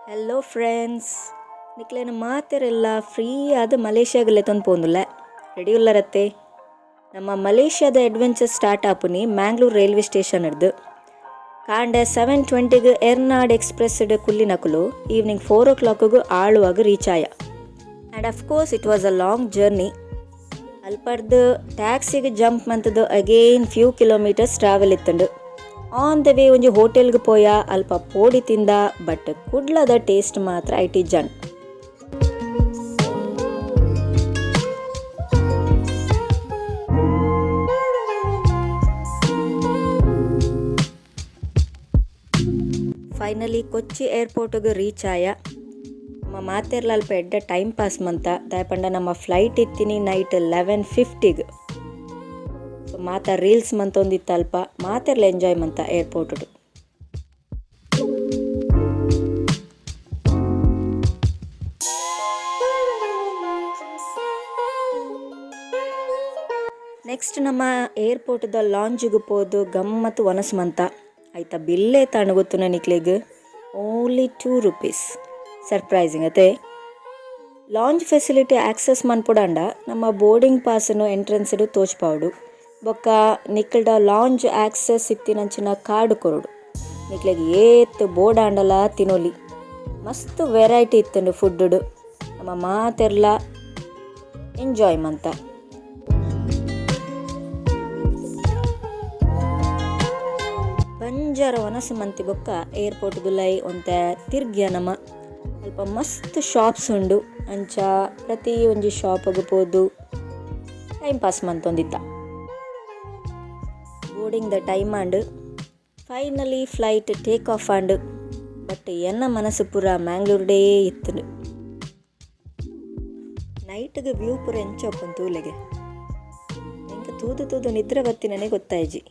Hello friends, ನಿಕ್ಲೆನ ಮಾತೆರೆಲ್ಲ free ಆದ್ ಮಲೇಷ್ಯಾಗ್ ಲೆತೊಂದು ಪೋಂದುಲ್ಲೆ. ರೆಡಿ ಉಲ್ಲರತ್ತೆ? ನಮ್ಮ ಮಲೇಷ್ಯಾದ ಅಡ್ವೆಂಚರ್ ಸ್ಟಾರ್ಟ್ ಆಪುನಿ ಮ್ಯಾಂಗ್ಳೂರ್ ರೈಲ್ವೆ ಸ್ಟೇಷನ್ ಡ್ದ್. ಕಾಂಡೆ 7:20ಗ್ ಎರ್ನಾಡ್ ಎಕ್ಸ್ಪ್ರೆಸ್ ಡ್ ಕುಲ್ಲಿನಕುಲು ಈವ್ನಿಂಗ್ 4 ಓ ಕ್ಲಾಕ್ ಗ್ ಆಳುವಾಗ್ ರೀಚ್ ಆಯ. And of course it was a long journey. ಅಲ್ಪರ್ದ್ ಟ್ಯಾಕ್ಸಿಗ್ jump ಮಂತುದು again few kilometres travel ಇತ್ತುಂಡು. On the way ಒಂಜಿ ಹೋಟೆಲ್ಗ್ ಪೋಯ, ಅಲ್ಪ ಪೋಡಿ ತಿಂದ, ಬಟ್ ಕುಡ್ಲದ ಟೇಸ್ಟ್ ಮಾತ್ರ ಐಟ್ ಇಜ್ಜಂಡ್. ಫೈನಲಿ ಕೊಚ್ಚಿ ಏರ್ಪೋರ್ಟ್ಗ್ ರೀಚ್ ಆಯ. ನಮ್ಮ ಮಾತೆರ್ಲ ಅಲ್ಪ ಎಡ್ಡೆ ಟೈಮ್ ಪಾಸ್ ಮಂತ. ದಾಯೆ ಪಂಡ ನಮ್ಮ ಫ್ಲೈಟ್ ಇತ್ತಿನಿ ನೈಟ್ 11:50ಗ್. ಸೊ ಮಾತ ರೀಲ್ಸ್ ಮಂತೊಂದಿತ್ತ ಅಲ್ಪ, ಮಾತೆರ್ಲ ಎಂಜಾಯ್ ಮಂತ ಏರ್ಪೋರ್ಟ್. ನೆಕ್ಸ್ಟ್ ನಮ್ಮ ಏರ್ಪೋರ್ಟ್ದ ಲಾಂಜ್ಗ್ ಪೋದು ಗಮ್ಮತ್ ವನಸ್ ಮಂತ. ಐತ ಬಿಲ್ ಏತ್ ಗೊತ್ತುನ ನಿಕ್ಲೆಗ್? Only 2 rupees. ಸರ್ಪ್ರೈಸಿಂಗ್ ಅತೆ? ಲಾಂಜ್ ಫೆಸಿಲಿಟಿ ಆಕ್ಸೆಸ್ ಮನ್ಪೊಡಾಂಡ ನಮ್ಮ ಬೋರ್ಡಿಂಗ್ ಪಾಸ್ನು ಎಂಟ್ರೆನ್ಸ್ ತೋಜ್ಪಾವೊಡು. ಬೊಕ್ಕ ನಿಕಲ್ಡ ಲಾಂಜ್ ಆಕ್ಸೆಸ್ ಇತ್ತಿನಂಚಿನ ಕಾರ್ಡ್ ಕೊರೊಡು. ನಿಕ್ಲೆಗ್ ಏತ್ ಬೋಡಾಂಡಲ ತಿನೊಲಿ. ಮಸ್ತ್ ವೆರೈಟಿ ಇತ್ತುಂಡು ಫುಡ್. ನಮ್ಮ ಮಾತೆರ್ಲ ಎಂಜಾಯ್ ಮಂತ. ಬಂಜಾರ ವನಸ್ ಮಂತಿ ಬೊಕ್ಕ ಏರ್ಪೋರ್ಟ್ ದುಲೈ ಒಂತೆ ತಿರ್ಗ್ಯ ನಮ. ಅಲ್ಪ ಮಸ್ತ್ ಶಾಪ್ಸ್ ಉಂಡು. ಅಂಚ ಪ್ರತಿ ಒಂಜಿ ಶಾಪ್ ಪೋದು ಟೈಮ್ ಪಾಸ್ ಮಂತೊಂದಿತ್ತ. ಬೋರ್ಡಿಂಗ್ ದ time and. Finally flight take off and. But ಎನ್ನ ಮನಸ್ಸು ಪೂರ ಮ್ಯಾಂಗ್ಳೂರ್ಡೇ ಇತ್ತುಂಡು. ನೈಟ್ಗ್ ವ್ಯೂ ಪೂರ ಎಂಚ ಉಪ್ಪುಂಡು ತೂಲೆಗೆ. ಎಂಕ್ ತೂದು ತೂದು ನಿದ್ರೆ ಬತ್ತಿನನೆ ಗೊತ್ತಾಯ್ಜಿ.